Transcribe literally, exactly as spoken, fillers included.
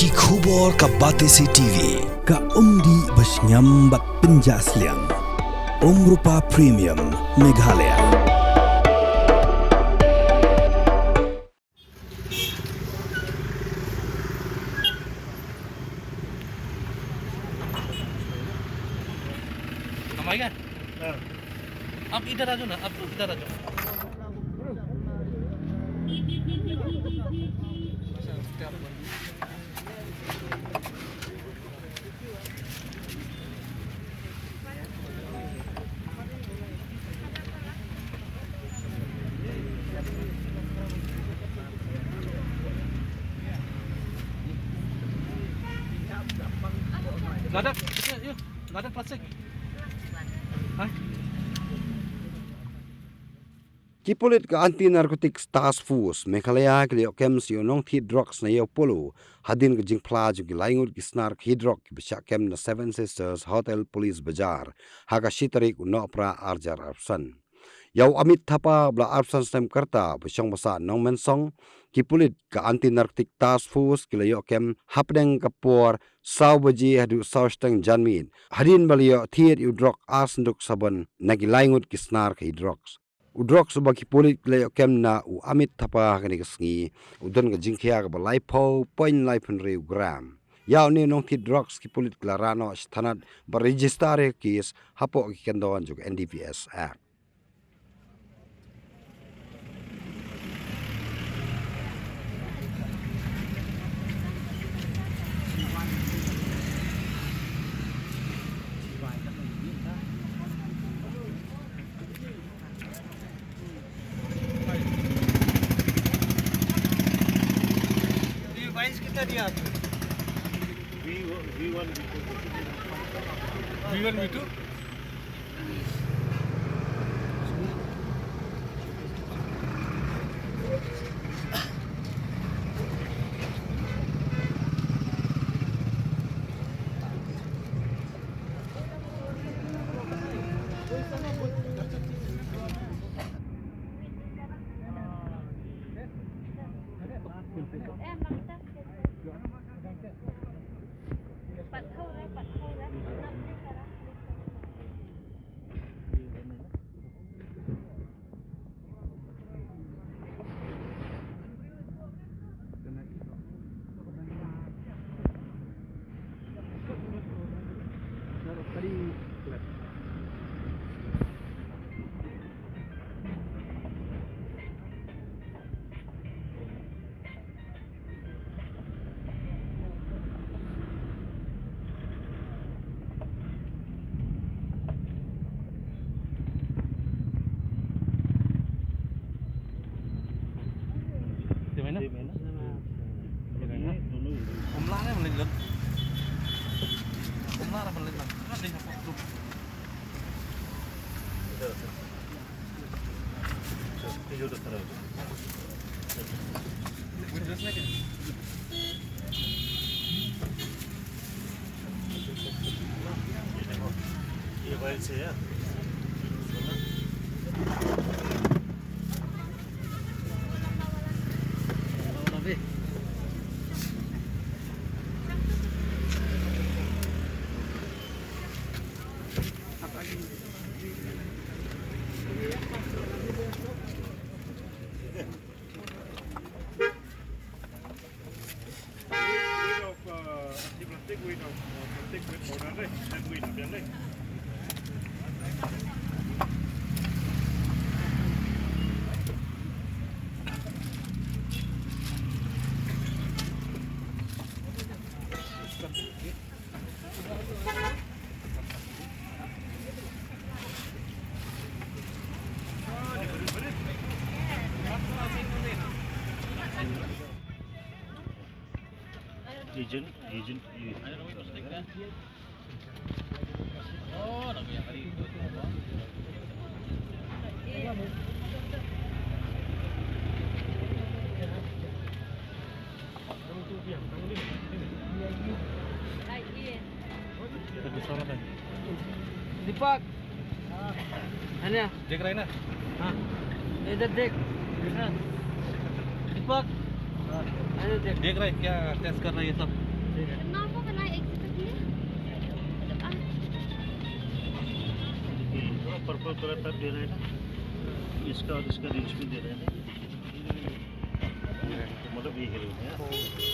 Ki khubor ka Batesi T V, ka umdih ba shngiam bad pynjah sliang. Umrupa Premium, Meghalaya. हम आएगा? हाँ। आप इधर आ जाओ ना, आप इधर आ जाओ। Nggak ada, yuk, yuk. Nggak ada plastik. Hah? Ki pulit ka Anti Narcotics Task Force Meghalaya ki la ïoh kem sa ïa u nongthied drugs na Ïew Polo hadien ka jingphla jong ki lai ngut ki snar ka hi drok kiba shah kem na Seven Sisters Hotel Police Bazar ha ka shi tarik u Nohprah ar hajar arphew san. Ïa u Amit Thapa uba la arphew san snem ka rta uba shong basa Nongmensong, ki pulit ka Anti Narcotic Task Force ki la ïoh kem hapdeng ka por saw baje haduh saw shiteng janmiet hadien ba la ïoh thied ïa u drok ar synduk sabon na ki lai ngut ki snar ka hi drugs. U drugs uba ki pulit ki la ïoh kem na u Amit Thapa ha kane ka sngi u don ka jingkhia kaba laiphew point laiphew hynriew gram. Ïa une u nongthied drugs ki pulit ki la rah noh sha thanat bad register ïa ka case hapoh ki kyndon jong ka N D P S Act. ये wines कितना दिया आपने? V one, V two. Agent, agent. Deepak, है ना? देख रहे हैं ना? हाँ, इधर देख। दीपक, है ना, देख। देख रहे हैं क्या, टेस्ट कर रहे हैं सब? नाम को बनाए एक सेकंड में। मतलब, आ, ये थोड़ा पर्पल कलर टाइप दे रहे हैं ना, इसका और इसका रेंज में दे रहे हैं ना, मतलब ये हीरो है।